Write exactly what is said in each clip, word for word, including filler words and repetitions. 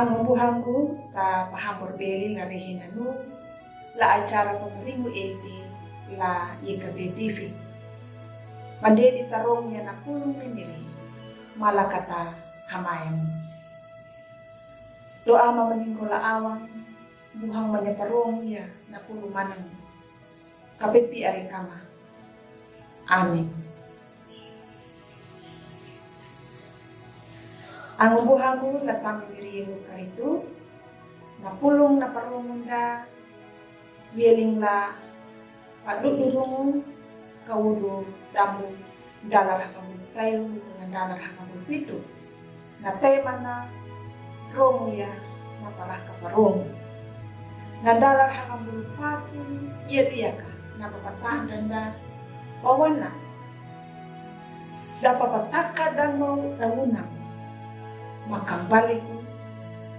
Angubuhangu ta pahambor beli la rehi nanu la acara pamaringu eti la Y K B T V. Mandedi tarong ya na pulung ni miri, malakata hamayan. Doa ma maninggola awang, buhang manya parong ya na pulung manang. Kapepi are kama. Amin. Angubuhangu la tami miri Yehu karitu, na pulung na parong unda, wieling la padudurungu, kawudu damu dalar hakamu tayu na dalar hakamu pitu. Na temana romu ya na paraka parong. Na dalar hakamu patu ya biaka na papatandanda wawana. Dapa pataka dango damunang. Makambaliku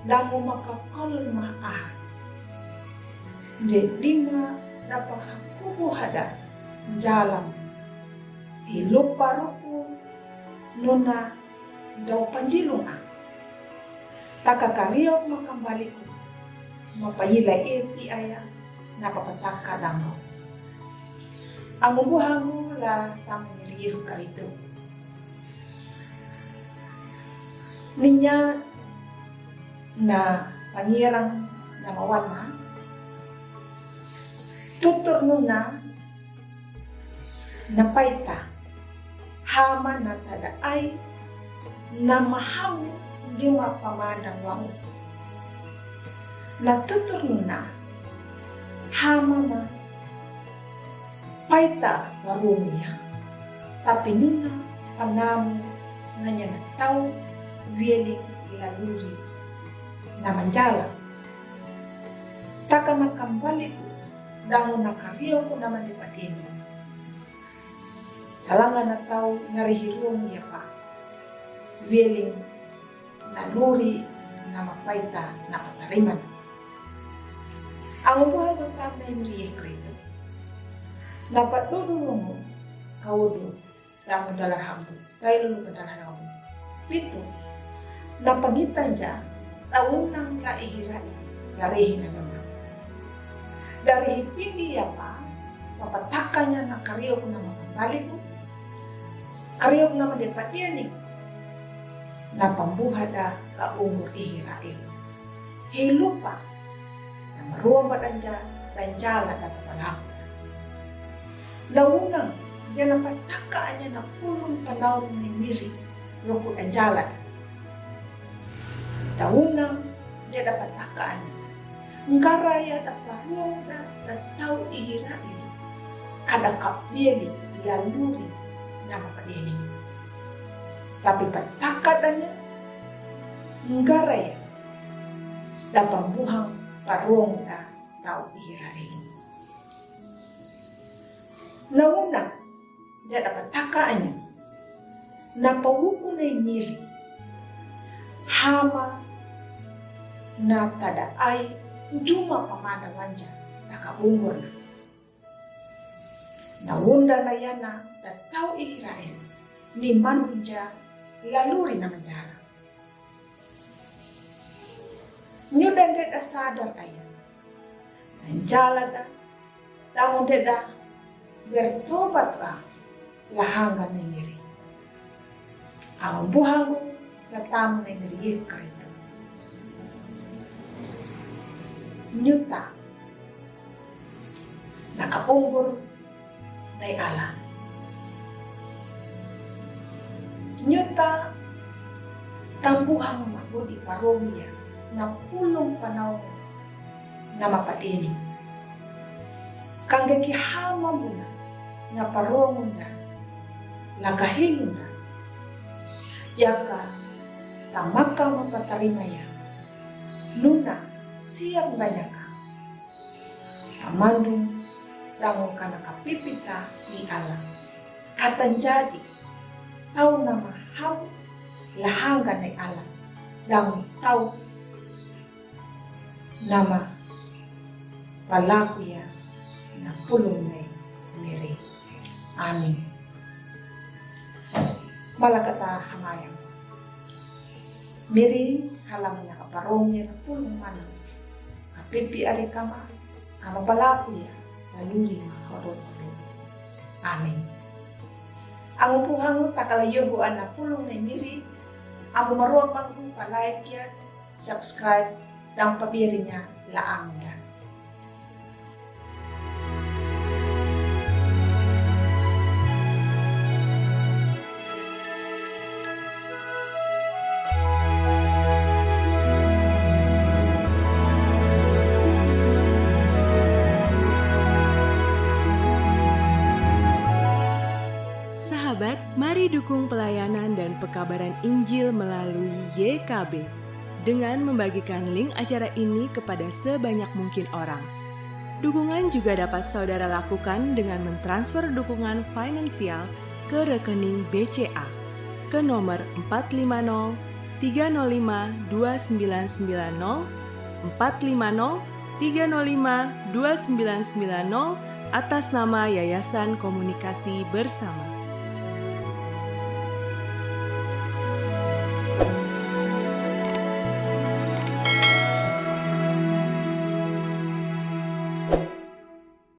dango makakol ma aha. De dinga dapa hakubu hada jalam. Hilupa ruku nuna dau panjilung a. Taka kariok makambaliku. Mapayila eti aya na papataka dango. Angubuhangu la tami miri Yehu karitu. Ninya na pangirang na mawana. Tutur nuna na paita, hama na tada ai, na mahamu juma pamandang wangu. Na tutur nuna, hama ma paita warumia, tapi nuna panamu nanya na tau wieling laluri na manjala. Taka na kambaliku dangu na karioku na mande patini. Talanga na tau na rehirung ya pa. Wieling na luri na mapaita na patariman. Angubuhangu la tami miri Yehu karitu. Na padudurungu kawudu damu dalar hambu, tayu lulu dalar hambu. Pitu, na pangitanja taunang la ihirai la rehi na nuna. Dari hipindi ya pa, papatakanya na karioku na makambaliku, karioku na mande patini, na pambuhada ka umur ihirai. Hilupa na maruamba danja, danjala dapa palaku. Na unang dia na pataka anya na pulung panaung ni miri roku danjala. Na unang dia dapa taka anya. Ngara ya dapa ruang da, da tau ihirai. Kada kapili laluri na mapadini. Tapi pataka danya ngara ya dapa buhang parong da tau ihirai. Na unang dia dapa taka anya. Na pawuku na miri. Hama na tada ai juma pamanda wanja taka umur na. Na unda na yana da tau ihirai. Ni manunja laluri na manjala. Nyuda ndeda sadar aya. Nanjala da, tamo ndeda bertobat la lahanga na miri. Angubuhangu la tami miri Yehu karitu. Nyuta na ka umur nai ala. Nyuta tambuhang na budi paromia na pulung panaung na mapadini. Kangge ki hama muna na paromunda la kahilunda. Yaka tamaka mapatarimaya nuna siang banyaka. Tamandung dango kana kapipita ni ala. Katan jadi tau nama hau lahanga ni ala. Dango tau nama palaku ya na pulung ni miri. Amin. Malakata hamayang. Miri Kala manyaka parong ya na pulung mana. Apipi ari kama, ama palaku ya, laluri ma hodot. Amin. Angu puhangu takala yohu ana pulung na miri, amu maruang bangku pa like ya, subscribe, dan pabirinya la angda. Sahabat, mari dukung pelayanan dan pekabaran Injil melalui Y K B dengan membagikan link acara ini kepada sebanyak mungkin orang. Dukungan juga dapat saudara lakukan dengan mentransfer dukungan finansial ke rekening B C A ke nomor empat lima nol tiga nol lima dua sembilan sembilan nol, empat lima nol tiga nol lima dua sembilan sembilan nol, atas nama Yayasan Komunikasi Bersama.